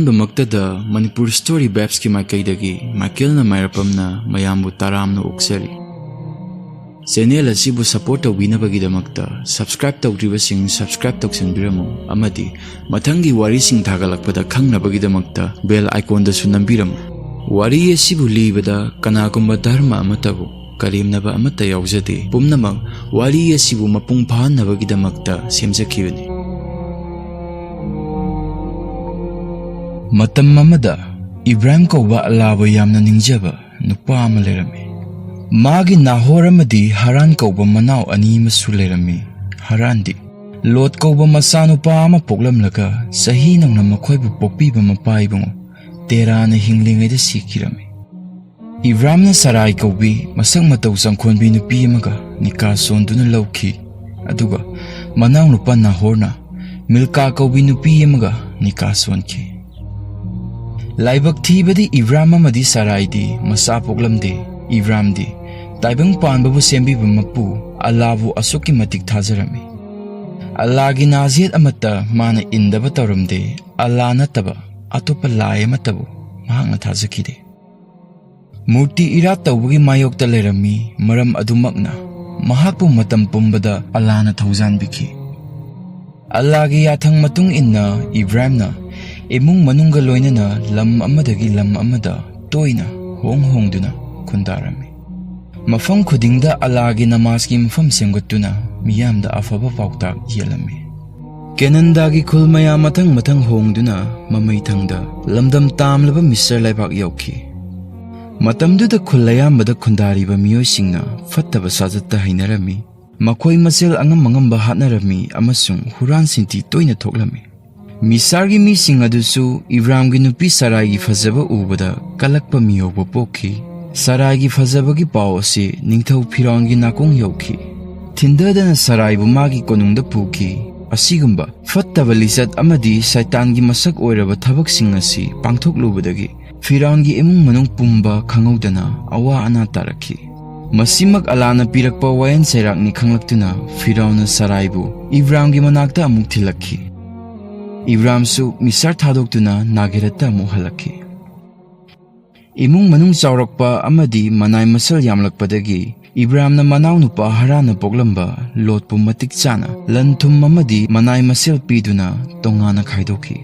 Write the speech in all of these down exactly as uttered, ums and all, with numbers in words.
ꯑꯍꯥꯟꯕꯃꯛꯇꯗ Manipur story ꯕꯥꯏꯠꯁꯀꯤ ꯃꯥꯏꯀꯩꯗꯒꯤ ꯃꯥꯏꯀꯦꯜꯅ ꯃꯥꯏꯔꯥꯄꯝꯅ ꯃꯌꯥꯝꯕꯨ ꯇꯔꯥꯝꯅ ꯑꯣꯛꯆꯔꯤ꯫ ꯆꯦꯅꯦꯜ ꯑꯁꯤꯕꯨ ꯁꯄꯣꯔꯠ ꯇꯧꯕꯤꯅꯕꯒꯤꯗꯃꯛꯇ ꯁꯕꯁꯀ꯭ꯔꯥꯏꯕ ꯇꯧꯁꯤꯟꯕꯤꯔꯝꯃꯨ ꯑꯃꯗꯤ ꯃꯊꯪꯒꯤ ꯋꯥꯔꯤꯁꯤꯡ ꯊꯥꯒꯠꯂꯛꯄꯗ ꯈꯪꯅꯕꯒꯤꯗꯃꯛꯇ ꯕꯦꯜ ꯑꯥꯏꯀꯣꯟꯗꯁꯨ ꯅꯝꯕꯤꯔꯝꯃꯨ꯫ ꯋꯥꯔꯤ ꯑꯁꯤꯕꯨ ꯂꯤꯕꯗ ꯀꯅꯥꯒꯨꯝꯕ ꯙꯔꯃ ꯑꯃꯠꯇꯕꯨ ꯀꯔꯦꯝꯅꯕ ꯑꯃꯠꯇ ꯌꯥꯎꯖꯗꯦ꯫ ꯄꯨꯝꯅꯃꯛ ꯋꯥꯔꯤ ꯑꯁꯤꯕꯨ ꯃꯄꯨꯡ ꯐꯥꯍꯟꯅꯕꯒꯤꯗꯃꯛꯇ ꯁꯦꯝꯖꯈꯤꯕꯅꯤ꯫ ꯃꯇꯝ ꯑꯃꯗ ꯏꯕ꯭ꯔꯥꯍꯤꯝ ꯀꯧꯕ ꯑꯜꯂꯥꯕꯨ ꯌꯥꯝꯅ ꯅꯤꯡꯖꯕ ꯅꯨꯄꯥ ꯑꯃ ꯂꯩꯔꯝꯃꯤ꯫ ꯃꯥꯒꯤ ꯅꯥꯍꯣꯔ ꯑꯃꯗꯤ ꯍꯥꯔꯥꯟ ꯀꯧꯕ ꯃꯅꯥꯎ ꯑꯅꯤ ꯑꯃꯁꯨ ꯂꯩꯔꯝꯃꯤ꯫ ꯍꯥꯔꯥꯟꯗꯤ ꯂꯣꯠ ꯀꯧꯕ ꯃꯆꯥꯅꯨꯄꯥ ꯑꯃ ꯄꯣꯛꯂꯝꯂꯒ ꯆꯍꯤ ꯅꯧꯅ ꯃꯈꯣꯏꯕꯨ ꯄꯣꯛꯄꯤꯕ ꯃꯄꯥ ꯏꯕꯨꯡꯉꯣ ꯇꯦꯔꯥꯅ ꯍꯤꯡꯂꯤꯉꯩꯗ ꯁꯤꯈꯤꯔꯝꯃꯤ꯫ ꯏꯕ꯭ꯔꯥꯝꯅ ꯁꯔꯥꯏ ꯀꯧꯕꯤ ꯃꯁꯛ ꯃꯇꯧ ꯆꯪꯈꯣꯟꯕꯤ ꯅꯨꯄꯤ ꯑꯃꯒ ꯅꯤꯀꯥ ꯁꯣꯟꯗꯨꯅ ꯂꯧꯈꯤ, ꯑꯗꯨꯒ ꯃꯅꯥꯎꯅꯨꯄꯥ ꯅꯥꯍꯣꯔꯅ ꯃꯤꯜꯀꯥ ꯀꯧꯕꯤ ꯅꯨꯄꯤ ꯑꯃꯒ ꯅꯤꯀꯥ ꯁꯣꯟꯈꯤ꯫ ꯂꯥꯏꯕꯛ ꯊꯤꯕꯗꯤ ꯏꯕ꯭ꯔꯥꯝ ꯑꯃꯗꯤ ꯁꯔꯥꯏꯗꯤ ꯃꯆꯥ ꯄꯣꯛꯂꯝꯗꯦ꯫ ꯏꯕ꯭ꯔꯥꯝꯗꯤ ꯇꯥꯏꯕꯪ ꯄꯥꯟꯕꯕꯨ ꯁꯦꯝꯕꯤꯕ ꯃꯄꯨ ꯑꯜꯂꯥꯕꯨ ꯑꯁꯨꯛꯀꯤ ꯃꯇꯤꯛ ꯊꯥꯖꯔꯝꯃꯤ꯫ ꯑꯜꯂꯥꯒꯤ ꯅꯥꯖꯦꯠ ꯑꯃꯠꯇ ꯃꯥꯅ ꯏꯟꯗꯕ ꯇꯧꯔꯝꯗꯦ꯫ ꯑꯜꯂꯥ ꯅꯠꯇꯕ ꯑꯇꯣꯞꯄ ꯂꯥꯏ ꯑꯃꯠꯇꯕꯨ ꯃꯍꯥꯛꯅ ꯊꯥꯖꯈꯤꯗꯦ꯫ ꯃꯨꯔꯇꯤ ꯏꯔꯥꯠ ꯇꯧꯕꯒꯤ ꯃꯥꯌꯣꯛꯇ ꯂꯩꯔꯝꯃꯤ꯫ ꯃꯔꯝ ꯑꯗꯨꯃꯛꯅ ꯃꯍꯥꯛꯄꯨ ꯃꯇꯝ ꯄꯨꯝꯕꯗ ꯑꯜꯂꯥꯅ ꯊꯧꯖꯥꯟꯕꯤꯈꯤ꯫ ꯑꯜꯂꯥꯒꯤ ꯌꯥꯊꯪ ꯃꯇꯨꯡ ꯏꯟꯅ ꯏꯕ꯭ꯔꯥꯍꯤꯝꯅ ꯏꯃꯨꯡ ꯃꯅꯨꯡꯒ ꯂꯣꯏꯅꯅ ꯂꯝ ꯑꯃꯗꯒꯤ ꯂꯝ ꯑꯃꯗ ꯇꯣꯏꯅ ꯍꯣꯡ ꯍꯣꯡꯗꯨꯅ ꯈꯨꯟꯗꯥꯔꯝꯃꯤ꯫ ꯃꯐꯝ ꯈꯨꯗꯤꯡꯗ ꯑꯜꯂꯥꯒꯤ ꯅꯃꯥꯖꯀꯤ ꯃꯐꯝ ꯁꯦꯝꯒꯠꯇꯨꯅ ꯃꯤꯌꯥꯝꯗ ꯑꯐꯕ ꯄꯥꯎꯇꯥꯛ ꯌꯦꯜꯂꯝꯃꯤ꯫ ꯀꯦꯅꯟꯗꯥꯒꯤ ꯈꯨꯜ ꯃꯌꯥꯝ ꯃꯊꯪ ꯃꯊꯪ ꯍꯣꯡꯗꯨꯅ ꯃꯃꯩ ꯊꯪꯗ ꯂꯝꯗꯝ ꯇꯥꯝꯂꯕ ꯃꯤꯁꯔ ꯂꯩꯕꯥꯛ ꯌꯧꯈꯤ꯫ ꯃꯇꯝꯗꯨꯗ ꯈꯨꯜ ꯑꯌꯥꯝꯕꯗ ꯈꯨꯟꯗꯥꯔꯤꯕ ꯃꯤꯑꯣꯏꯁꯤꯡꯅ ꯐꯠꯇꯕ ꯁꯥꯖꯠꯇ ꯍꯩꯅꯔꯝꯃꯤ꯫ ꯃꯈꯣꯏ ꯃꯁꯦꯜ ꯑꯉꯝ ꯑꯉꯝꯕ ꯍꯥꯠꯅꯔꯝꯃꯤ ꯑꯃꯁꯨꯡ ꯍꯨꯔꯥꯟ ꯆꯤꯟꯊꯤ ꯇꯣꯏꯅ ꯊꯣꯛꯂꯝꯃꯤ꯫ ꯃꯤꯁꯥꯔꯒꯤ ꯃꯤꯁꯤꯡ ꯑꯗꯨꯁꯨ ꯏꯕ꯭ꯔꯥꯝꯒꯤ ꯅꯨꯄꯤ ꯁꯔꯥꯏꯒꯤ ꯐꯖꯕ ꯎꯕꯗ ꯀꯜꯂꯛꯄ ꯃꯤꯍꯧꯕ ꯄꯣꯛꯈꯤ꯫ ꯁꯔꯥꯏꯒꯤ ꯐꯖꯕꯒꯤ ꯄꯥꯎ ꯑꯁꯤ ꯅꯤꯡꯊꯧ ꯐꯤꯔꯥꯎꯟꯒꯤ ꯅꯥꯀꯣꯡ ꯌꯧꯈꯤ꯫ ꯊꯤꯟꯊꯗꯅ ꯁꯔꯥꯏꯕꯨ ꯃꯥꯒꯤ ꯀꯣꯅꯨꯡꯗ ꯄꯨꯈꯤ꯫ ꯑꯁꯤꯒꯨꯝꯕ ꯐꯠꯇꯕ ꯂꯤꯆꯠ ꯑꯃꯗꯤ ꯁꯩꯇꯥꯟꯒꯤ ꯃꯁꯛ ꯑꯣꯏꯔꯕ ꯊꯕꯛꯁꯤꯡ ꯑꯁꯤ ꯄꯥꯡꯊꯣꯛꯂꯨꯕꯗꯒꯤ ꯐꯤꯔꯥꯎꯟꯒꯤ ꯏꯃꯨꯡ ꯃꯅꯨꯡ ꯄꯨꯝꯕ ꯈꯪꯍꯧꯗꯅ ꯑꯋꯥ ꯑꯅꯥ ꯇꯥꯔꯛꯈꯤ꯫ ꯃꯁꯤꯃꯛ ꯑꯂꯥꯅ ꯄꯤꯔꯛꯄ ꯋꯥꯌꯦꯜ ꯆꯩꯔꯥꯛꯅꯤ ꯈꯪꯂꯛꯇꯨꯅ ꯐꯤꯔꯥꯎꯟꯅ ꯁꯔꯥꯏꯕꯨ ꯏꯕ꯭ꯔꯥꯝꯒꯤ ꯃꯅꯥꯛꯇ ꯑꯃꯨꯛ ꯊꯤꯜꯂꯛꯈꯤ꯫ ꯏꯕ꯭ꯔꯥꯝꯁꯨ ꯃꯤꯁꯥꯔ ꯊꯥꯗꯣꯛꯇꯨꯅ ꯅꯥꯒꯦꯔꯠꯇ ꯑꯃꯨꯛ ꯍꯜꯂꯛꯈꯤ꯫ ꯏꯃꯨꯡ ꯃꯅꯨꯡ ꯆꯥꯎꯔꯛꯄ ꯑꯃꯗꯤ ꯃꯅꯥꯏ ꯃꯁꯜ ꯌꯥꯝꯂꯛꯄꯗꯒꯤ ꯏꯕ꯭ꯔꯥꯝꯅ ꯃꯅꯥꯎꯅꯨꯄꯥ ꯍꯔꯥꯟꯅ ꯄꯣꯛꯂꯝꯕ ꯂꯣꯠꯄꯨ ꯃꯇꯤꯛ ꯆꯥꯅ ꯂꯟ ꯊꯨꯝ ꯑꯃꯗꯤ ꯃꯅꯥꯏ ꯃꯁꯦꯜ ꯄꯤꯗꯨꯅ ꯇꯣꯉꯥꯟꯅ ꯈꯥꯏꯗꯣꯛꯈꯤ꯫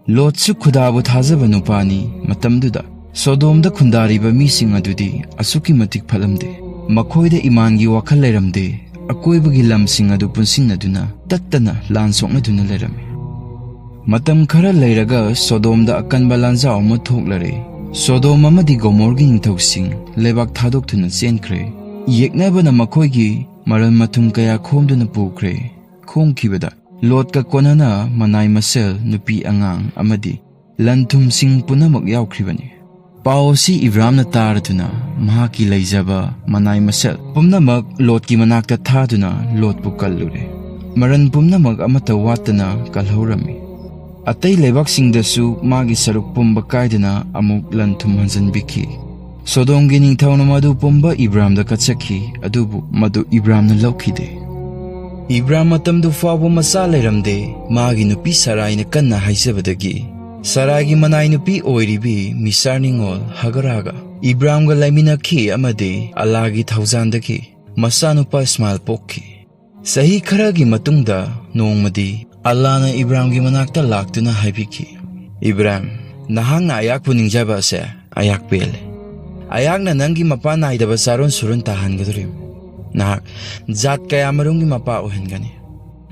ꯂꯣꯠꯁꯨ ꯈꯨꯗꯥꯕꯨ ꯊꯥꯖꯕ ꯅꯨꯄꯥꯅꯤ꯫ ꯃꯇꯝꯗꯨꯗ ꯁꯣꯗꯣꯝꯗ ꯈꯨꯟꯗꯥꯔꯤꯕ ꯃꯤꯁꯤꯡ ꯑꯗꯨꯗꯤ ꯑꯁꯨꯛꯀꯤ ꯃꯇꯤꯛ ꯐꯠꯂꯝꯗꯦ꯫ ꯃꯈꯣꯏꯗ ꯏꯃꯥꯟꯒꯤ ꯋꯥꯈꯜ ꯂꯩꯔꯝꯗꯦ꯫ ꯑꯀꯣꯏꯕꯒꯤ ꯂꯝꯁꯤꯡ ꯑꯗꯨ ꯄꯨꯟꯁꯤꯟꯅꯗꯨꯅ ꯇꯠꯇꯅ ꯂꯥꯟ ꯁꯣꯛꯅꯗꯨꯅ ꯂꯩꯔꯝꯃꯤ꯫ ꯃꯇꯝ ꯈꯔ ꯂꯩꯔꯒ ꯁꯣꯗꯣꯝꯗ ꯑꯀꯟꯕ ꯂꯥꯟꯖꯥꯎ ꯑꯃ ꯊꯣꯛꯂꯔꯦ꯫ ꯁꯣꯗꯣꯝ ꯑꯃꯗꯤ ꯒꯣꯃꯣꯔꯒꯤ ꯅꯤꯡꯊꯧꯁꯤꯡ ꯂꯩꯕꯥꯛ ꯊꯥꯗꯣꯛꯇꯨꯅ ꯆꯦꯟꯈ꯭ꯔꯦ꯫ ꯌꯦꯛꯅꯕꯅ ꯃꯈꯣꯏꯒꯤ ꯃꯔꯜ ꯃꯊꯨꯝ ꯀꯌꯥ ꯈꯣꯝꯗꯨꯅ ꯄꯨꯈ꯭ꯔꯦ꯫ ꯈꯣꯝꯈꯤꯕꯗ ꯂꯣꯠꯀ ꯀꯣꯟꯅꯅ ꯃꯅꯥꯏ ꯃꯁꯦꯜ, ꯅꯨꯄꯤ ꯑꯉꯥꯡ ꯑꯃꯗꯤ ꯂꯟ ꯊꯨꯝꯁꯤꯡ ꯄꯨꯝꯅꯃꯛ ꯌꯥꯎꯈ꯭ꯔꯤꯕꯅꯤ꯫ ꯄꯥꯎ ꯑꯁꯤ ꯏꯕ꯭ꯔꯥꯝꯅ ꯇꯥꯔꯗꯨꯅ ꯃꯍꯥꯛꯀꯤ ꯂꯩꯖꯕ ꯃꯅꯥꯏ ꯃꯁꯦꯜ ꯄꯨꯝꯅꯃꯛ ꯂꯣꯠꯀꯤ ꯃꯅꯥꯛꯇ ꯊꯥꯗꯨꯅ ꯂꯣꯠꯄꯨ ꯀꯜꯂꯨꯔꯦ꯫ ꯃꯔꯟ ꯄꯨꯝꯅꯃꯛ ꯑꯃꯠꯇ ꯋꯥꯠꯇꯅ ꯀꯜꯍꯧꯔꯝꯃꯤ꯫ ꯑꯇꯩ ꯂꯩꯕꯥꯛꯁꯤꯡꯗꯁꯨ ꯃꯥꯒꯤ ꯁꯔꯨꯛ ꯄꯨꯝꯕ ꯀꯥꯏꯗꯅ ꯑꯃꯨꯛ ꯂꯟ ꯊꯨꯝ ꯍꯟꯖꯤꯟꯕꯤꯈꯤ꯫ ꯁꯣꯗꯣꯝꯒꯤ ꯅꯤꯡꯊꯧꯅ ꯃꯗꯨ ꯄꯨꯝꯕ ꯏꯕ꯭ꯔꯥꯝꯗ ꯀꯠꯆꯈꯤ, ꯑꯗꯨꯕꯨ ꯃꯗꯨ ꯏꯕ꯭ꯔꯥꯝꯅ ꯂꯧꯈꯤꯗꯦ꯫ ꯏꯕ꯭ꯔꯥꯝ ꯃꯇꯝꯗꯨ ꯐꯥꯎꯕ ꯃꯆꯥ ꯂꯩꯔꯝꯗꯦ꯫ ꯃꯥꯒꯤ ꯅꯨꯄꯤ ꯁꯔꯥꯏꯅ ꯀꯟꯅ ꯍꯥꯏꯖꯕꯗꯒꯤ ꯁꯔꯥꯏꯒꯤ ꯃꯅꯥꯏ ꯅꯨꯄꯤ ꯑꯣꯏꯔꯤꯕꯤ ꯃꯤꯁꯥꯔ ꯅꯤꯉꯣꯜ ꯍꯒꯔꯥꯒ ꯏꯕ꯭ꯔꯥꯝꯒ ꯂꯩꯃꯤꯟꯅꯈꯤ ꯑꯃꯗꯤ ꯑꯜꯂꯥꯒꯤ ꯊꯧꯖꯥꯟꯗꯒꯤ ꯃꯆꯥꯅꯨꯄꯥ ꯏꯁꯃꯥꯏꯜ ꯄꯣꯛꯈꯤ꯫ ꯆꯍꯤ ꯈꯔꯒꯤ ꯃꯇꯨꯡꯗ ꯅꯣꯡꯃꯗꯤ ꯑꯜꯂꯥꯅ ꯏꯕ꯭ꯔꯥꯝꯒꯤ ꯃꯅꯥꯛꯇ ꯂꯥꯛꯇꯨꯅ ꯍꯥꯏꯕꯤꯈꯤ, "ꯏꯕ꯭ꯔꯥꯝ, ꯅꯍꯥꯛꯅ ꯑꯩꯍꯥꯛꯄꯨ ꯅꯤꯡꯖꯕ ꯑꯁꯦ ꯑꯩꯍꯥꯛ ꯄꯦꯜꯂꯦ꯫ ꯑꯩꯍꯥꯛꯅ ꯅꯪꯒꯤ ꯃꯄꯥ ꯅꯥꯏꯗꯕ ꯆꯥꯔꯣꯟ ꯁꯨꯔꯣꯟ ꯇꯥꯍꯟꯒꯗꯧꯔꯤꯕꯅꯤ꯫ ꯅꯍꯥꯛ ꯖꯥꯠ ꯀꯌꯥꯃꯔꯨꯝꯒꯤ ꯃꯄꯥ ꯑꯣꯏꯍꯟꯒꯅꯤ꯫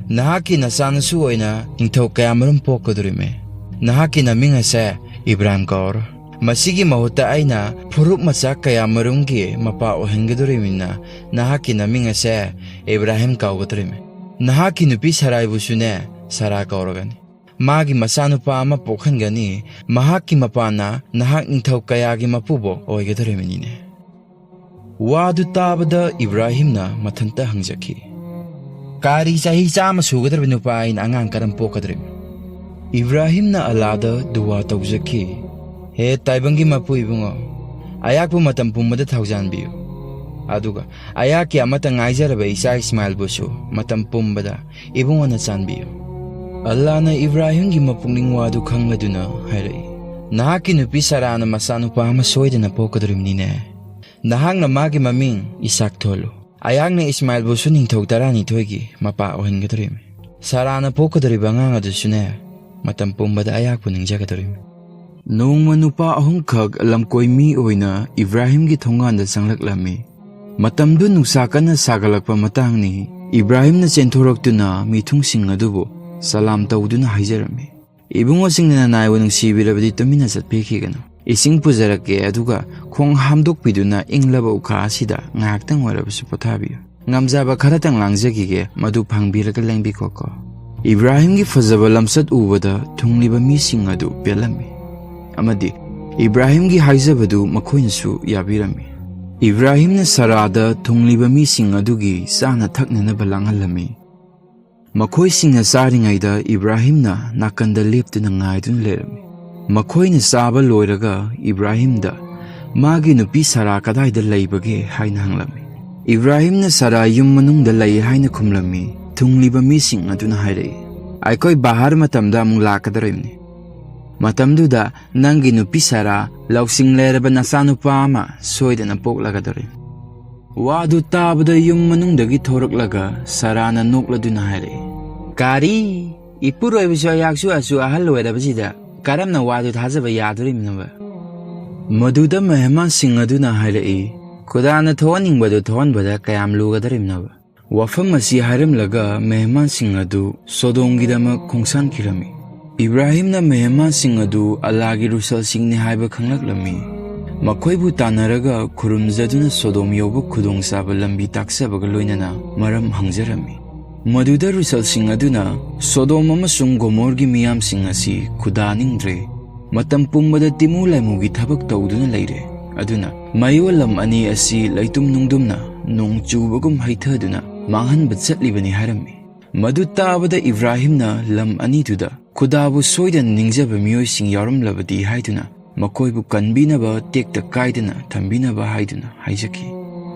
ꯅꯍꯥꯛꯀꯤ ꯅꯆꯥꯅꯁꯨ ꯑꯣꯏꯅ ꯅꯤꯡꯊꯧ ꯀꯌꯥꯃꯔꯨꯝ ꯄꯣꯛꯀꯗꯧꯔꯤꯕꯅꯤ꯫ ꯅꯍꯥꯛꯀꯤ ꯅꯃꯤꯡ ꯑꯁꯦ ꯏꯕ꯭ꯔꯥꯝ ꯀꯧꯔꯣ꯫ ꯃꯁꯤꯒꯤ ꯃꯍꯨꯠꯇ ꯑꯩꯅ ꯐꯨꯔꯨꯞ ꯃꯆꯥ ꯀꯌꯥꯃꯔꯨꯝꯒꯤ ꯃꯄꯥ ꯑꯣꯏꯍꯟꯒꯗꯧꯔꯤꯕꯅꯤꯅ ꯅꯍꯥꯛꯀꯤ ꯅꯃꯤꯡ ꯑꯁꯦ ꯏꯕ꯭ꯔꯥꯍꯤꯝ ꯀꯧꯒꯗꯧꯔꯤꯕꯅꯤ꯫ ꯅꯍꯥꯛꯀꯤ ꯅꯨꯄꯤ ꯁꯔꯥꯏꯕꯨꯁꯨꯅꯦ ꯁꯔꯥ ꯀꯧꯔꯒꯅꯤ꯫ ꯃꯥꯒꯤ ꯃꯆꯥꯅꯨꯄꯥ ꯑꯃ ꯄꯣꯛꯍꯟꯒꯅꯤ꯫ ꯃꯍꯥꯛꯀꯤ ꯃꯄꯥꯅ ꯅꯍꯥꯛ ꯅꯤꯡꯊꯧ ꯀꯌꯥꯒꯤ ꯃꯄꯨꯕꯣꯛ ꯑꯣꯏꯒꯗꯧꯔꯤꯕꯅꯤꯅꯦ꯫" ꯋꯥꯗꯨ ꯇꯥꯕꯗ ꯏꯕ꯭ꯔꯥꯍꯤꯝꯅ ꯃꯊꯟꯇ ꯍꯪꯖꯈꯤ, "ꯀꯥꯔꯤ ꯆꯍꯤ ꯆꯥꯝꯃ ꯁꯨꯒꯗꯧꯔꯕ ꯅꯨꯄꯥ ꯑꯩꯅ ꯑꯉꯥꯡ ꯀꯔꯝ ꯄꯣꯛꯀꯗꯧꯔꯤꯕꯅꯣ?" ꯏꯕ꯭ꯔꯥꯍꯤꯝꯅ ꯑꯜꯂꯥꯗ ꯗꯨꯋꯥ ꯇꯧꯖꯈꯤ, "ꯍꯦ ꯇꯥꯏꯕꯪꯒꯤ ꯃꯄꯨ ꯏꯕꯨꯡꯉꯣ, ꯑꯩꯍꯥꯛꯄꯨ ꯃꯇꯝ ꯄꯨꯝꯕꯗ ꯊꯧꯖꯥꯟꯕꯤꯌꯨ, ꯑꯗꯨꯒ ꯑꯩꯍꯥꯛꯀꯤ ꯑꯃꯠꯇ ꯉꯥꯏꯖꯔꯕ ꯏꯆꯥ ꯏꯁꯃꯥꯏꯜꯕꯨꯁꯨ ꯃꯇꯝ ꯄꯨꯝꯕꯗ ꯏꯕꯨꯡꯉꯣꯅ ꯆꯥꯟꯕꯤꯌꯨ꯫" ꯑꯜꯂꯥꯅ ꯏꯕ꯭ꯔꯥꯍꯤꯝꯒꯤ ꯃꯄꯨꯛꯅꯤꯡ ꯋꯥꯗꯨ ꯈꯪꯂꯗꯨꯅ ꯍꯥꯏꯔꯛꯏ, "ꯅꯍꯥꯛꯀꯤ ꯅꯨꯄꯤ ꯁꯥꯔꯥꯅ ꯃꯆꯥꯅꯨꯄꯥ ꯑꯃ ꯁꯣꯏꯗꯅ ꯄꯣꯛꯀꯗꯧꯔꯤꯕꯅꯤꯅꯦ꯫ ꯅꯍꯥꯛꯅ ꯃꯥꯒꯤ ꯃꯃꯤꯡ ꯏꯁꯥꯛ ꯊꯣꯜꯂꯨ꯫ ꯑꯩꯍꯥꯛꯅ ꯏꯁꯃꯥꯏꯜꯕꯨꯁꯨ ꯅꯤꯡꯊꯧ ꯇꯔꯥꯅꯤꯊꯣꯏꯒꯤ ꯃꯄꯥ ꯑꯣꯏꯍꯟꯒꯗꯧꯔꯤꯕꯅꯤ꯫ ꯁꯥꯔꯥꯅ ꯄꯣꯛꯀꯗꯧꯔꯤꯕ ꯑꯉꯥꯡ ꯑꯗꯨꯁꯨꯅꯦ, ꯃꯇꯝ ꯄꯨꯝꯕꯗ ꯑꯩꯍꯥꯛꯄꯨ ꯅꯤꯡꯖꯒꯗꯧꯔꯤꯕꯅꯤ"꯫ ꯅꯣꯡꯃ ꯅꯨꯄꯥ ꯑꯍꯨꯝꯈꯛ ꯂꯝꯀꯣꯏ ꯃꯤ ꯑꯣꯏꯅ ꯏꯕ꯭ꯔꯥꯍꯤꯝꯒꯤ ꯊꯣꯡꯒꯥꯟꯗ ꯆꯪꯂꯛꯂꯝꯃꯤ꯫ ꯃꯇꯝꯗꯨ ꯅꯨꯡꯁꯥ ꯀꯟꯅ ꯁꯥꯒꯠꯂꯛꯄ ꯃꯇꯥꯡꯅꯤ꯫ ꯏꯕ꯭ꯔꯥꯍꯤꯝꯅ ꯆꯦꯟꯊꯣꯔꯛꯇꯨꯅ ꯃꯤꯊꯨꯡꯁꯤꯡ ꯑꯗꯨꯕꯨ ꯁꯂꯥꯝ ꯇꯧꯗꯨꯅ ꯍꯥꯏꯖꯔꯝꯃꯤ, "ꯏꯕꯨꯡꯉꯣꯁꯤꯡꯅ ꯅꯅꯥꯏꯕꯨ ꯅꯨꯡꯁꯤꯕꯤꯔꯕꯗꯤ ꯇꯨꯃꯤꯟꯅ ꯆꯠꯄꯤꯈꯤꯒꯅꯨ꯫ ꯏꯁꯤꯡ ꯄꯨꯖꯔꯛꯀꯦ, ꯑꯗꯨꯒ ꯈꯣꯡ ꯍꯥꯝꯗꯣꯛꯄꯤꯗꯨꯅ ꯏꯪꯂꯕ ꯎꯈꯥ ꯑꯁꯤꯗ ꯉꯥꯏꯍꯥꯛꯇꯪ ꯑꯣꯏꯔꯕꯁꯨ ꯄꯣꯊꯥꯕꯤꯌꯨ꯫ ꯉꯝꯖꯕ ꯈꯔꯇꯪ ꯂꯥꯡꯖꯈꯤꯒꯦ, ꯃꯗꯨ ꯐꯪꯕꯤꯔꯒ ꯂꯦꯡꯕꯤꯈꯣꯀꯣ"꯫ ꯏꯕ꯭ꯔꯥꯍꯤꯝꯒꯤ ꯐꯖꯕ ꯂꯝꯆꯠ ꯎꯕꯗ ꯊꯨꯡꯂꯤꯕ ꯃꯤꯁꯤꯡ ꯑꯗꯨ ꯄꯦꯜꯂꯝꯃꯤ, ꯑꯃꯗꯤ ꯏꯕ꯭ꯔꯥꯍꯤꯝꯒꯤ ꯍꯥꯏꯖꯕꯗꯨ ꯃꯈꯣꯏꯅꯁꯨ ꯌꯥꯕꯤꯔꯝꯃꯤ꯫ ꯏꯕ꯭ꯔꯥꯍꯤꯝꯅ ꯁꯥꯔꯥꯗ ꯊꯨꯡꯂꯤꯕ ꯃꯤꯁꯤꯡ ꯑꯗꯨꯒꯤ ꯆꯥꯅ ꯊꯛꯅꯅꯕ ꯂꯥꯡꯍꯜꯂꯝꯃꯤ꯫ ꯃꯈꯣꯏꯁꯤꯡꯅ ꯆꯥꯔꯤꯉꯩꯗ ꯏꯕ꯭ꯔꯥꯍꯤꯝꯅ ꯅꯥꯀꯟꯗ ꯂꯦꯞꯇꯨꯅ ꯉꯥꯏꯗꯨꯅ ꯂꯩꯔꯝꯃꯤ꯫ ꯃꯈꯣꯏꯅ ꯆꯥꯕ ꯂꯣꯏꯔꯒ ꯏꯕ꯭ꯔꯥꯍꯤꯝꯗ ꯃꯥꯒꯤ ꯅꯨꯄꯤ ꯁꯥꯔꯥ ꯀꯗꯥꯏꯗ ꯂꯩꯕꯒꯦ ꯍꯥꯏꯅ ꯍꯪꯂꯝꯃꯤ꯫ ꯏꯕ꯭ꯔꯥꯍꯤꯝꯅ ꯁꯥꯔꯥ ꯌꯨꯝ ꯃꯅꯨꯡꯗ ꯂꯩ ꯍꯥꯏꯅ ꯈꯨꯝꯂꯝꯃꯤ꯫ ꯊꯨꯡꯂꯤꯕ ꯃꯤꯁꯤꯡ ꯑꯗꯨꯅ ꯍꯥꯏꯔꯛꯏ, "ꯑꯩꯈꯣꯏ ꯕꯍꯥꯔ ꯃꯇꯝꯗ ꯑꯃꯨꯛ ꯂꯥꯛꯀꯗꯧꯔꯤꯕꯅꯤ꯫ ꯃꯇꯝꯗꯨꯗ ꯅꯪꯒꯤ ꯅꯨꯄꯤ ꯁꯥꯔꯥ ꯂꯧꯁꯤꯡ ꯂꯩꯔꯕ ꯅꯆꯥꯅꯨꯄꯥ ꯑꯃ ꯁꯣꯏꯗꯅ ꯄꯣꯛꯂꯒꯗꯧꯔꯤꯕꯅꯤ"꯫ ꯋꯥꯗꯨ ꯇꯥꯕꯗ ꯌꯨꯝ ꯃꯅꯨꯡꯗꯒꯤ ꯊꯣꯔꯛꯂꯒ ꯁꯥꯔꯥꯅ ꯅꯣꯛꯂꯗꯨꯅ ꯍꯥꯏꯔꯛꯏ, "ꯀꯥꯔꯤ, ꯏꯄꯨꯔꯣꯏꯕꯁꯨ ꯑꯩꯍꯥꯛꯁꯨ ꯑꯁꯨ ꯑꯍꯜ ꯑꯣꯏꯔꯕꯁꯤꯗ ꯀꯔꯝꯅ ꯋꯥꯗꯨ ꯊꯥꯖꯕ ꯌꯥꯗꯣꯔꯤꯕꯅꯣꯕ?" ꯃꯗꯨꯗ ꯃꯦꯍꯃꯥꯟꯁꯤꯡ ꯑꯗꯨꯅ ꯍꯥꯏꯔꯛꯏ, "ꯈꯨꯗꯥꯅ ꯊꯣꯛꯍꯟꯅꯤꯡꯕꯗꯨ ꯊꯣꯛꯍꯟꯕꯗ ꯀꯌꯥꯝ ꯂꯨꯒꯗꯧꯔꯤꯕꯅꯣꯕ?" ꯋꯥꯐꯝ ꯑꯁꯤ ꯍꯥꯏꯔꯝꯂꯒ ꯃꯦꯍꯃꯥꯟꯁꯤꯡ ꯑꯗꯨ ꯁꯣꯗꯣꯝꯒꯤꯗꯃꯛ ꯈꯣꯡꯁꯥꯟꯈꯤꯔꯝꯃꯤ꯫ ꯏꯕ꯭ꯔꯥꯍꯤꯝꯅ ꯃꯦꯍꯃꯥꯟꯁꯤꯡ ꯑꯗꯨ ꯑꯜꯂꯥꯒꯤ ꯔꯨꯁꯜꯁꯤꯡꯅꯤ ꯍꯥꯏꯕ ꯈꯪꯂꯛꯂꯝꯃꯤ꯫ ꯃꯈꯣꯏꯕꯨ ꯇꯥꯟꯅꯔꯒ ꯈꯨꯔꯨꯝꯖꯗꯨꯅ ꯁꯣꯗꯣꯝ ꯌꯧꯕ ꯈꯨꯗꯣꯡꯆꯥꯕ ꯂꯝꯕꯤ ꯇꯥꯛꯆꯕꯒ ꯂꯣꯏꯅꯅ ꯃꯔꯝ ꯍꯪꯖꯔꯝꯃꯤ꯫ ꯃꯗꯨꯗ ꯔꯨꯁꯜꯁꯤꯡ ꯑꯗꯨꯅ ꯁꯣꯗꯣꯝ ꯑꯃꯁꯨꯡ ꯒꯣꯃꯣꯔꯒꯤ ꯃꯤꯌꯥꯝꯁꯤꯡ ꯑꯁꯤ ꯈꯨꯗꯥꯅꯤꯡꯗ꯭ꯔꯦ꯫ ꯃꯇꯝ ꯄꯨꯝꯕꯗ ꯇꯤꯃꯨ ꯂꯥꯏꯃꯨꯒꯤ ꯊꯕꯛ ꯇꯧꯗꯨꯅ ꯂꯩꯔꯦ꯫ ꯑꯗꯨꯅ ꯃꯌꯣꯜ ꯂꯝ ꯑꯅꯤ ꯑꯁꯤ ꯂꯩꯇꯨꯝ ꯅꯨꯡꯗꯨꯝꯅ ꯅꯣꯡ ꯆꯨꯕꯒꯨꯝ ꯍꯩꯊꯗꯨꯅ ꯃꯥꯡꯍꯟꯕ ꯆꯠꯂꯤꯕꯅꯤ ꯍꯥꯏꯔꯝꯃꯤ꯫ ꯃꯗꯨ ꯇꯥꯕꯗ ꯏꯕ꯭ꯔꯥꯍꯤꯝꯅ ꯂꯝ ꯑꯅꯤꯗꯨꯗ ꯈꯨꯗꯥꯕꯨ ꯁꯣꯏꯗꯅ ꯅꯤꯡꯖꯕ ꯃꯤꯑꯣꯏꯁꯤꯡ ꯌꯥꯎꯔꯝꯂꯕꯗꯤ ꯍꯥꯏꯗꯨꯅ ꯃꯈꯣꯏꯕꯨ ꯀꯟꯕꯤꯅꯕ ꯇꯦꯛꯇ ꯀꯥꯏꯗꯅ ꯊꯝꯕꯤꯅꯕ ꯍꯥꯏꯗꯨꯅ ꯍꯥꯏꯖꯈꯤ꯫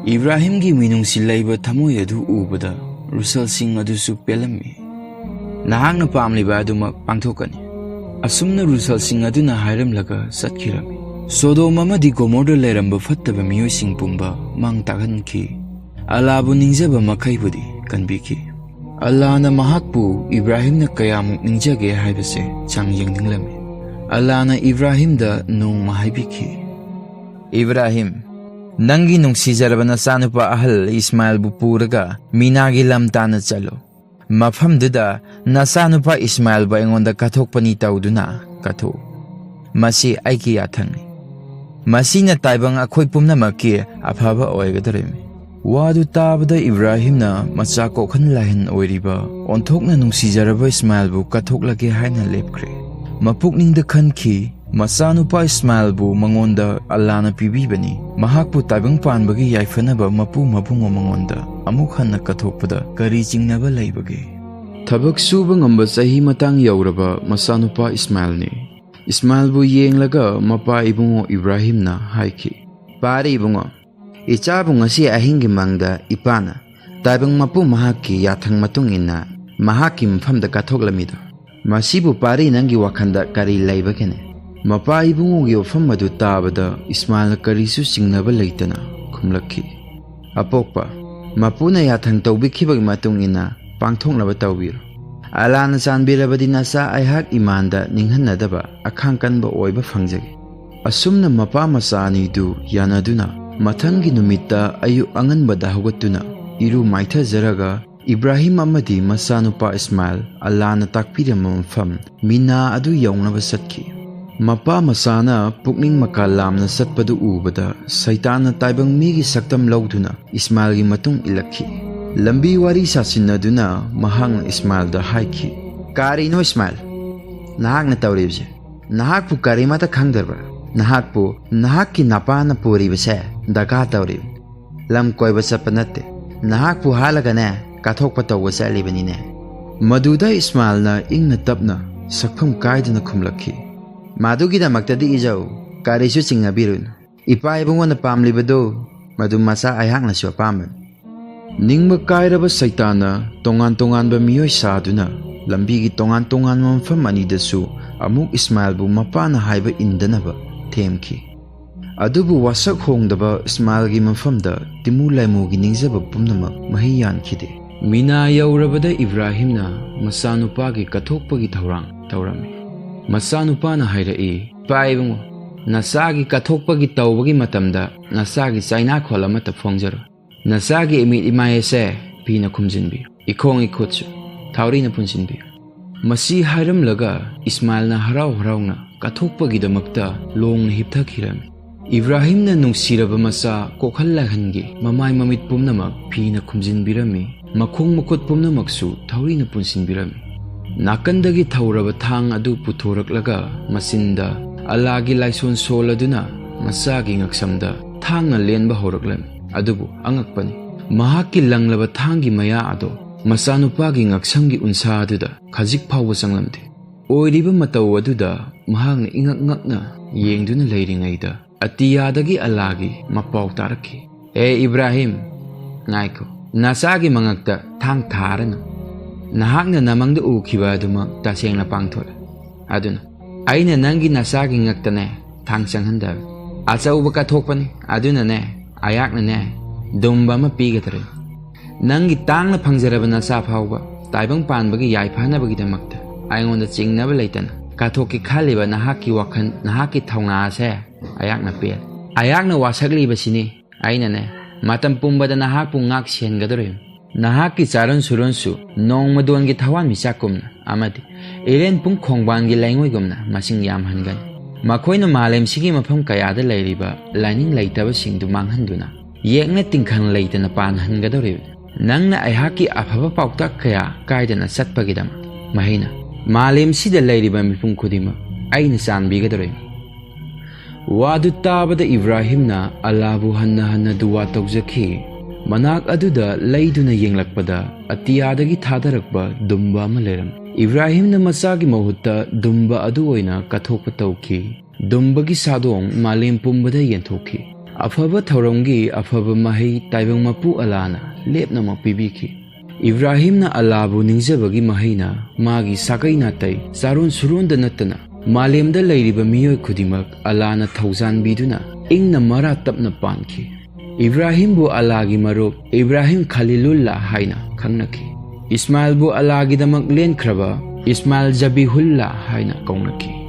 ꯏꯕ꯭ꯔꯥꯍꯤꯝꯒꯤ ꯃꯤꯅꯨꯡꯁꯤ ꯂꯩꯕ ꯊꯃꯣꯏ ꯑꯗꯨ ꯎꯕꯗ ꯔꯨꯁꯜꯁꯤꯡ ꯑꯗꯨꯁꯨ ꯄꯦꯜꯂꯝꯃꯤ꯫ ꯅꯍꯥꯛꯅ ꯄꯥꯝꯂꯤꯕ ꯑꯗꯨꯃꯛ ꯄꯥꯡꯊꯣꯛꯀꯅꯤ꯫ ꯑꯁꯨꯝꯅ ꯔꯨꯁꯦꯜꯁꯤꯡ ꯑꯗꯨꯅ ꯍꯥꯏꯔꯝꯂꯒ ꯆꯠꯈꯤꯔꯝꯃꯤ꯫ ꯁꯣꯗꯣꯝ ꯑꯃꯗꯤ ꯒꯣꯃꯣꯔꯗ ꯂꯩꯔꯝꯕ ꯐꯠꯇꯕ ꯃꯤꯑꯣꯏꯁꯤꯡ ꯄꯨꯝꯕ ꯃꯥꯡ ꯇꯥꯛꯍꯟꯈꯤ꯫ ꯑꯜꯂꯥꯕꯨ ꯅꯤꯡꯖꯕ ꯃꯈꯩꯕꯨꯗꯤ ꯀꯟꯕꯤꯈꯤ꯫ ꯑꯜꯂꯥꯅ ꯃꯍꯥꯛꯄꯨ ꯏꯕ꯭ꯔꯥꯍꯤꯝꯅ ꯀꯌꯥꯃꯨꯛ ꯅꯤꯡꯖꯒꯦ ꯍꯥꯏꯕꯁꯦ ꯆꯥꯡꯌꯦꯡ ꯅꯤꯡꯂꯝꯃꯤ꯫ ꯑꯜꯂꯥꯅ ꯏꯕ꯭ꯔꯥꯍꯤꯝꯗ ꯅꯣꯡꯃ ꯍꯥꯏꯕꯤꯈꯤ, "ꯏꯕ꯭ꯔꯥꯍꯤꯝ, ꯅꯪꯒꯤ ꯅꯨꯡꯁꯤꯖꯔꯕ ꯅꯆꯥꯅꯨꯄꯥ ꯑꯍꯜ ꯏꯁꯃꯥꯏꯜꯕꯨ ꯄꯨꯔꯒ ꯃꯤꯅꯥꯒꯤ ꯂꯝ ꯇꯥꯟꯅ ꯆꯠꯂꯨ꯫ ꯃꯐꯝꯗꯨꯗ ꯅꯆꯥꯅꯨꯄꯥ ꯏꯁꯃꯥꯏꯜꯕꯨ ꯑꯩꯉꯣꯟꯗ ꯀꯠꯊꯣꯛꯄꯅꯤ ꯇꯧꯗꯨꯅ ꯀꯠꯊꯣꯛꯎ꯫ ꯃꯁꯤ ꯑꯩꯒꯤ ꯌꯥꯊꯪꯅꯤ꯫ ꯃꯁꯤꯅ ꯇꯥꯏꯕꯪ ꯑꯩꯈꯣꯏ ꯄꯨꯝꯅꯃꯛꯀꯤ ꯑꯐꯕ ꯑꯣꯏꯒꯗꯧꯔꯤꯕꯅꯤ"꯫ ꯋꯥꯗꯨ ꯇꯥꯕꯗ ꯏꯕ꯭ꯔꯥꯍꯤꯝꯅ ꯃꯆꯥ ꯀꯣꯛꯍꯟ ꯂꯥꯏꯍꯟ ꯑꯣꯏꯔꯤꯕ ꯑꯣꯟꯊꯣꯛꯅ ꯅꯨꯡꯁꯤꯖꯔꯕ ꯏꯁꯃꯥꯏꯜꯕꯨ ꯀꯠꯊꯣꯛꯂꯒꯦ ꯍꯥꯏꯅ ꯂꯦꯞꯈ꯭ꯔꯦ꯫ ꯃꯄꯨꯛꯅꯤꯡꯗ ꯈꯟꯈꯤ, ꯃꯆꯥꯅꯨꯄꯥ ꯏꯁꯃꯥꯏꯜꯕꯨ ꯃꯉꯣꯟꯗ ꯑꯜꯂꯥꯅ ꯄꯤꯕꯤꯕꯅꯤ꯫ ꯃꯍꯥꯛꯄꯨ ꯇꯥꯏꯕꯪ ꯄꯥꯟꯕꯒꯤ ꯌꯥꯏꯐꯅꯕ ꯃꯄꯨ ꯃꯕꯨꯡꯉꯣ ꯃꯉꯣꯟꯗ ꯑꯃꯨꯛ ꯍꯟꯅ ꯀꯠꯊꯣꯛꯄꯗ ꯀꯔꯤ ꯆꯤꯡꯅꯕ ꯂꯩꯕꯒꯦ? ꯊꯕꯛ ꯁꯨꯕ ꯉꯝꯕ ꯆꯍꯤ ꯃꯇꯥꯡ ꯌꯧꯔꯕ ꯃꯆꯥꯅꯨꯄꯥ ꯏꯁꯃꯥꯏꯜꯅꯤ꯫ ꯏꯁꯃꯥꯏꯜꯕꯨ ꯌꯦꯡꯂꯒ ꯃꯄꯥ ꯏꯕꯨꯡꯉꯣ ꯏꯕ꯭ꯔꯥꯍꯤꯝꯅ ꯍꯥꯏꯈꯤ, "ꯄꯥꯔꯤ ꯏꯕꯨꯡꯉꯣ, ꯏꯆꯥꯕꯨ ꯉꯁꯤ ꯑꯍꯤꯡꯒꯤ ꯃꯪꯗ ꯏꯄꯥꯅ ꯇꯥꯏꯕꯪ ꯃꯄꯨ ꯃꯍꯥꯛꯀꯤ ꯌꯥꯊꯪ ꯃꯇꯨꯡ ꯏꯟꯅ ꯃꯍꯥꯛꯀꯤ ꯃꯐꯝꯗ ꯀꯠꯊꯣꯛꯂꯝꯃꯤꯗꯣ, ꯃꯁꯤꯕꯨ ꯄꯥꯔꯤ ꯅꯪꯒꯤ ꯋꯥꯈꯜꯗ ꯀꯔꯤ ꯂꯩꯕꯒꯦꯅꯦ?" ꯃꯄꯥ ꯏꯕꯨꯡꯉꯣꯒꯤ ꯋꯥꯐꯝ ꯑꯗꯨ ꯇꯥꯕꯗ ꯏꯁꯃꯥꯏꯜꯅ ꯀꯔꯤꯁꯨ ꯆꯤꯡꯅꯕ ꯂꯩꯇꯅ ꯈꯨꯝꯂꯛꯈꯤ, "ꯑꯄꯣꯛꯄ, ꯃꯄꯨꯅ ꯌꯥꯊꯪ ꯇꯧꯕꯤꯈꯤꯕꯒꯤ ꯃꯇꯨꯡ ꯏꯟꯅ ꯄꯥꯡꯊꯣꯛꯅꯕ ꯇꯧꯕꯤꯔꯣ꯫ ꯑꯂꯥꯅ ꯆꯥꯟꯕꯤꯔꯕꯗꯤ ꯅꯆꯥ ꯑꯩꯍꯥꯛ ꯏꯃꯥꯟꯗ ꯅꯤꯡꯍꯟꯅꯗꯕ ꯑꯈꯥꯡ ꯀꯟꯕ ꯑꯣꯏꯕ ꯐꯪꯖꯒꯦ"꯫ ꯑꯁꯨꯝꯅ ꯃꯄꯥ ꯃꯆꯥ ꯑꯅꯤꯗꯨ ꯌꯥꯅꯗꯨꯅ ꯃꯊꯪꯒꯤ ꯅꯨꯃꯤꯠꯇ ꯑꯌꯨꯛ ꯑꯉꯟꯕꯗ ꯍꯧꯒꯠꯇꯨꯅ ꯏꯔꯨ ꯃꯥꯏꯊꯖꯔꯒ ꯏꯕ꯭ꯔꯥꯍꯤꯝ ꯑꯃꯗꯤ ꯃꯆꯥꯅꯨꯄꯥ ꯏꯁꯃꯥꯏꯜ ꯑꯜꯂꯥꯅ ꯇꯥꯛꯄꯤꯔꯝꯕ ꯃꯐꯝ ꯃꯤꯅꯥ ꯑꯗꯨ ꯌꯧꯅꯕ ꯆꯠꯈꯤ꯫ ꯃꯄꯥ ꯃꯆꯥꯅ ꯄꯨꯛꯅꯤꯡ ꯃꯀꯥ ꯂꯥꯝꯅ ꯆꯠꯄꯗꯨ ꯎꯕꯗ ꯁꯩꯇꯥꯟꯅ ꯇꯥꯏꯕꯪ ꯃꯤꯒꯤ ꯁꯛꯇꯝ ꯂꯧꯗꯨꯅ ꯏꯁꯃꯥꯏꯜꯒꯤ ꯃꯇꯨꯡ ꯏꯜꯂꯛꯈꯤ꯫ ꯂꯝꯕꯤ ꯋꯥꯔꯤ ꯁꯥꯁꯤꯟꯅꯗꯨꯅ ꯃꯍꯥꯛꯅ ꯏꯁꯃꯥꯏꯜꯗ ꯍꯥꯏꯈꯤ, "ꯀꯔꯤꯅꯣ ꯏꯁꯃꯥꯏꯜ ꯅꯍꯥꯛꯅ ꯇꯧꯔꯤꯕꯁꯦ? ꯅꯍꯥꯛꯄꯨ ꯀꯔꯤꯃꯠꯇ ꯈꯪꯗ꯭ꯔꯕ꯭ꯔꯥ? ꯅꯍꯥꯛꯄꯨ ꯅꯍꯥꯛꯀꯤ ꯅꯄꯥꯅ ꯄꯨꯔꯤꯕꯁꯦ ꯗꯔꯀꯥꯔ ꯇꯧꯔꯤꯕꯅꯤ꯫ ꯂꯝ ꯀꯣꯏꯕ ꯆꯠꯄ ꯅꯠꯇꯦ꯫ ꯅꯍꯥꯛꯄꯨ ꯍꯥꯠꯂꯒꯅꯦ ꯀꯠꯊꯣꯛꯄ ꯇꯧꯕ ꯆꯠꯂꯤꯕꯅꯤꯅꯦ"꯫ ꯃꯗꯨꯗ ꯏꯁꯃꯥꯏꯜꯅ ꯏꯪꯅ ꯇꯞꯅ ꯁꯛꯐꯝ ꯀꯥꯏꯗꯅ ꯈꯨꯝꯂꯛꯈꯤ, "ꯃꯗꯨꯒꯤꯗꯃꯛꯇꯗꯤ ꯏꯖꯧ, ꯀꯔꯤꯁꯨ ꯆꯤꯡꯅꯕꯤꯔꯨꯅꯨ꯫ ꯏꯄꯥ ꯏꯕꯨꯡꯉꯣꯅ ꯄꯥꯝꯂꯤꯕꯗꯨ ꯃꯗꯨ ꯃꯆꯥ ꯑꯩꯍꯥꯛꯅꯁꯨ ꯑꯄꯥꯝꯕꯅꯤ"꯫ ꯅꯤꯡꯕ ꯀꯥꯏꯔꯕ ꯁꯩꯇꯥꯟꯅ ꯇꯣꯉꯥꯟ ꯇꯣꯉꯥꯟꯕ ꯃꯤꯑꯣꯏ ꯁꯥꯗꯨꯅ ꯂꯝꯕꯤꯒꯤ ꯇꯣꯉꯥꯟ ꯇꯣꯉꯥꯟꯕ ꯃꯐꯝ ꯑꯅꯤꯗꯁꯨ ꯑꯃꯨꯛ ꯏꯁꯃꯥꯏꯜꯕꯨ ꯃꯄꯥꯅ ꯍꯥꯏꯕ ꯏꯟꯗꯅꯕ ꯊꯦꯝꯈꯤ꯫ ꯑꯗꯨꯕꯨ ꯋꯥꯁꯛ ꯍꯣꯡꯗꯕ ꯏꯁꯃꯥꯏꯜꯒꯤ ꯃꯐꯝꯗ ꯇꯤꯃꯨ ꯂꯥꯏꯃꯨꯒꯤ ꯅꯤꯡꯖꯕ ꯄꯨꯝꯅꯃꯛ ꯃꯍꯩ ꯌꯥꯟꯈꯤꯗꯦ꯫ ꯃꯤꯅꯥ ꯌꯧꯔꯕꯗ ꯏꯕ꯭ꯔꯥꯍꯤꯝꯅ ꯃꯆꯥꯅꯨꯄꯥꯒꯤ ꯀꯠꯊꯣꯛꯄꯒꯤ ꯊꯧꯔꯥꯡ ꯇꯧꯔꯝꯃꯤ꯫ ꯃꯆꯥꯅꯨꯄꯥꯅ ꯍꯥꯏꯔꯛꯏ, "ꯏꯄꯥ ꯏꯕꯨꯡꯉꯣ, ꯅꯆꯥꯒꯤ ꯀꯠꯊꯣꯛꯄꯒꯤ ꯇꯧꯕꯒꯤ ꯃꯇꯝꯗ ꯅꯆꯥꯒꯤ ꯆꯩꯅꯥꯈꯣꯜ ꯑꯃꯠꯇ ꯐꯣꯡꯖꯔꯣꯏ꯫ ꯅꯆꯥꯒꯤ ꯏꯃꯤꯠ ꯏꯃꯥꯏ ꯑꯁꯦ ꯐꯤꯅ ꯈꯨꯝꯖꯤꯟꯕꯤꯌꯨ, ꯏꯈꯣꯡ ꯏꯈꯨꯠꯁꯨ ꯊꯥꯎꯔꯤꯅ ꯄꯨꯟꯁꯤꯟꯕꯤꯌꯨ"꯫ ꯃꯁꯤ ꯍꯥꯏꯔꯝꯂꯒ ꯏꯁꯃꯥꯏꯜꯅ ꯍꯔꯥꯎ ꯍꯔꯥꯎꯅ ꯀꯠꯊꯣꯛꯄꯒꯤꯗꯃꯛꯇ ꯂꯣꯡꯅ ꯍꯤꯞꯊꯈꯤꯔꯝꯃꯤ꯫ ꯏꯕ꯭ꯔꯥꯍꯤꯝꯅ ꯅꯨꯡꯁꯤꯔꯕ ꯃꯆꯥ ꯀꯣꯛꯍꯜ ꯂꯥꯏꯍꯟꯒꯤ ꯃꯃꯥꯏ ꯃꯃꯤꯠ ꯄꯨꯝꯅꯃꯛ ꯐꯤꯅ ꯈꯨꯝꯖꯤꯟꯕꯤꯔꯝꯃꯤ, ꯃꯈꯣꯡ ꯃꯈꯨꯠ ꯄꯨꯝꯅꯃꯛꯁꯨ ꯊꯧꯔꯤꯅ ꯄꯨꯟꯁꯤꯟꯕꯤꯔꯝꯃꯤ꯫ ꯅꯥꯀꯟꯗꯒꯤ ꯊꯧꯔꯕ ꯊꯥꯡ ꯑꯗꯨ ꯄꯨꯊꯣꯔꯛꯂꯒ ꯃꯆꯤꯟꯗ ꯑꯜꯂꯥꯒꯤ ꯂꯥꯏꯁꯣꯟ ꯁꯣꯜꯂꯗꯨꯅ ꯃꯆꯥꯒꯤ ꯉꯛꯁꯝꯗ ꯊꯥꯡꯅ ꯂꯦꯟꯕ ꯍꯧꯔꯛꯂꯝꯃꯤ꯫ ꯑꯗꯨꯕꯨ ꯑꯉꯛꯄꯅꯤ, ꯃꯍꯥꯛꯀꯤ ꯂꯪꯂꯕ ꯊꯥꯡꯒꯤ ꯃꯌꯥ ꯑꯗꯣ ꯃꯆꯥꯅꯨꯄꯥꯒꯤ ꯉꯛꯁꯝꯒꯤ ꯎꯟꯁꯥ ꯑꯗꯨꯗ ꯈꯖꯤꯛ ꯐꯥꯎꯕ ꯆꯪꯂꯝꯗꯦ꯫ ꯑꯣꯏꯔꯤꯕ ꯃꯇꯧ ꯑꯗꯨꯗ ꯃꯍꯥꯛꯅ ꯏꯉꯛ ꯉꯛꯅ ꯌꯦꯡꯗꯨꯅ ꯂꯩꯔꯤꯉꯩꯗ ꯑꯇꯤꯌꯥꯗꯒꯤ ꯑꯜꯂꯥꯒꯤ ꯃꯄꯥꯎ ꯇꯥꯔꯛꯈꯤ, "ꯑꯦ ꯏꯕ꯭ꯔꯥꯍꯤꯝ, ꯉꯥꯏꯈꯣ, ꯅꯆꯥꯒꯤ ꯃꯉꯛꯇ ꯊꯥꯡ ꯊꯥꯔꯅꯨ꯫ ꯅꯍꯥꯛꯅ ꯅꯃꯪꯗ ꯎꯈꯤꯕ ꯑꯗꯨꯃꯛ ꯇꯁꯦꯡꯅ ꯄꯥꯡꯊꯣꯛꯑꯦ꯫ ꯑꯗꯨꯅ ꯑꯩꯅ ꯅꯪꯒꯤ ꯅꯆꯥꯒꯤ ꯉꯛꯇꯅꯦ ꯊꯥꯡ ꯆꯪꯍꯟꯗꯕꯅꯤ꯫ ꯑꯆꯧꯕ ꯀꯠꯊꯣꯛꯄꯅꯤ, ꯑꯗꯨꯅꯅꯦ ꯑꯩꯍꯥꯛꯅꯅꯦ ꯗꯨꯝꯕ ꯑꯃ ꯄꯤꯒꯗꯧꯔꯤꯅꯤ꯫ ꯅꯪꯒꯤ ꯇꯥꯡꯅ ꯐꯪꯖꯔꯕ ꯅꯆꯥ ꯐꯥꯎꯕ ꯇꯥꯏꯕꯪ ꯄꯥꯟꯕꯒꯤ ꯌꯥꯏꯐꯅꯕꯒꯤꯗꯃꯛꯇ ꯑꯩꯉꯣꯟꯗ ꯆꯤꯡꯅꯕ ꯂꯩꯇꯅ ꯀꯠꯊꯣꯛꯀꯦ ꯈꯜꯂꯤꯕ ꯅꯍꯥꯛꯀꯤ ꯋꯥꯈꯜ, ꯅꯍꯥꯛꯀꯤ ꯊꯧꯅꯥ ꯑꯁꯦ ꯑꯩꯍꯥꯛꯅ ꯄꯦꯜꯂꯦ꯫ ꯑꯩꯍꯥꯛꯅ ꯋꯥꯁꯛꯂꯤꯕꯁꯤꯅꯤ꯫ ꯑꯩꯅꯅꯦ ꯃꯇꯝ ꯄꯨꯝꯕꯗ ꯅꯍꯥꯛꯄꯨ ꯉꯥꯛ ꯁꯦꯟꯒꯗꯧꯔꯤꯕꯅꯤ꯫ ꯅꯍꯥꯛꯀꯤ ꯆꯥꯔꯣꯟ ꯁꯨꯔꯣꯟꯁꯨ ꯅꯣꯡꯃꯗꯣꯟꯒꯤ ꯊꯋꯥꯟꯃꯤꯆꯥꯛꯀꯨꯝꯅ ꯑꯃꯗꯤ ꯏꯔꯦꯟ ꯄꯨꯡ ꯈꯣꯡꯕꯥꯟꯒꯤ ꯂꯩꯉꯣꯏꯒꯨꯝꯅ ꯃꯁꯤꯡ ꯌꯥꯝꯍꯟꯒꯅꯤ꯫ ꯃꯈꯣꯏꯅ ꯃꯥꯂꯦꯝꯁꯤꯒꯤ ꯃꯐꯝ ꯀꯌꯥꯗ ꯂꯩꯔꯤꯕ ꯂꯥꯏꯅꯤꯡ ꯂꯩꯇꯕꯁꯤꯡꯗꯨ ꯃꯥꯡꯍꯟꯗꯨꯅ ꯌꯦꯛꯅ ꯇꯤꯡꯈꯪ ꯂꯩꯇꯅ ꯄꯥꯟꯍꯟꯒꯗꯧꯔꯤꯕꯅꯤ꯫ ꯅꯪꯅ ꯑꯩꯍꯥꯛꯀꯤ ꯑꯐꯕ ꯄꯥꯎꯇꯥꯛ ꯀꯌꯥ ꯀꯥꯏꯗꯅ ꯆꯠꯄꯒꯤꯗꯃꯛ ꯃꯍꯩꯅ ꯃꯥꯂꯦꯝꯁꯤꯗ ꯂꯩꯔꯤꯕ ꯃꯤꯄꯨꯝ ꯈꯨꯗꯤꯡꯃꯛ ꯑꯩꯅ ꯆꯥꯟꯕꯤꯒꯗꯧꯔꯤꯕꯅꯤ꯫ ꯋꯥꯗꯨ ꯇꯥꯕꯗ ꯏꯕ꯭ꯔꯥꯍꯤꯝꯅ ꯑꯜꯂꯥꯕꯨ ꯍꯟꯅ ꯍꯟꯅ ꯗꯨꯋꯥ ꯇꯧꯖꯈꯤ꯫ ꯃꯅꯥꯛ ꯑꯗꯨꯗ ꯂꯩꯗꯨꯅ ꯌꯦꯡꯂꯛꯄꯗ ꯑꯇꯤꯌꯥꯗꯒꯤ ꯊꯥꯗꯔꯛꯄ ꯗꯨꯝꯕ ꯑꯃ ꯂꯩꯔꯝꯃꯤ꯫ ꯏꯕ꯭ꯔꯥꯍꯤꯝꯅ ꯃꯆꯥꯒꯤ ꯃꯍꯨꯠꯇ ꯗꯨꯝꯕ ꯑꯗꯨ ꯑꯣꯏꯅ ꯀꯠꯊꯣꯛꯄ ꯇꯧꯈꯤ꯫ ꯗꯨꯝꯕꯒꯤ ꯁꯥꯗꯣꯡ ꯃꯥꯂꯦꯝ ꯄꯨꯝꯕꯗ ꯌꯦꯟꯊꯣꯛꯈꯤ꯫ ꯑꯐꯕ ꯊꯧꯔꯝꯒꯤ ꯑꯐꯕ ꯃꯍꯩ ꯇꯥꯏꯕꯪ ꯃꯄꯨ ꯑꯂꯥꯅ ꯂꯦꯞꯅꯃꯛ ꯄꯤꯕꯤꯈꯤ꯫ ꯏꯕ꯭ꯔꯥꯍꯤꯝꯅ ꯑꯜꯂꯥꯕꯨ ꯅꯤꯡꯖꯕꯒꯤ ꯃꯍꯩꯅ ꯃꯥꯒꯤ ꯁꯥꯒꯩ ꯅꯥꯇꯩ, ꯆꯥꯔꯣꯟ ꯁꯨꯔꯣꯟꯗ ꯅꯠꯇꯅ ꯃꯥꯂꯦꯝꯗ ꯂꯩꯔꯤꯕ ꯃꯤꯑꯣꯏ ꯈꯨꯗꯤꯡꯃꯛ ꯑꯜꯂꯥꯅ ꯊꯧꯖꯥꯟꯕꯤꯗꯨꯅ ꯏꯪꯅ ꯃꯔꯥ ꯇꯞꯅ ꯄꯥꯟꯈꯤ꯫ ꯏꯕ꯭ꯔꯥꯍꯤꯝꯕꯨ ꯑꯜꯂꯥꯒꯤ ꯃꯔꯨꯞ ꯏꯕ꯭ꯔꯥꯍꯤꯝ ꯈꯂꯤꯂꯨꯜꯂꯥ ꯍꯥꯏꯅ ꯈꯪꯅꯈꯤ꯫ ꯏꯁꯃꯥꯏꯜꯕꯨ ꯑꯜꯂꯥꯒꯤꯗꯃꯛ ꯂꯦꯟꯈ꯭ꯔꯕ ꯏꯁꯃꯥꯏꯜ ꯖꯕꯤꯍꯨꯜꯂꯥ ꯍꯥꯏꯅ ꯀꯧꯅꯈꯤ꯫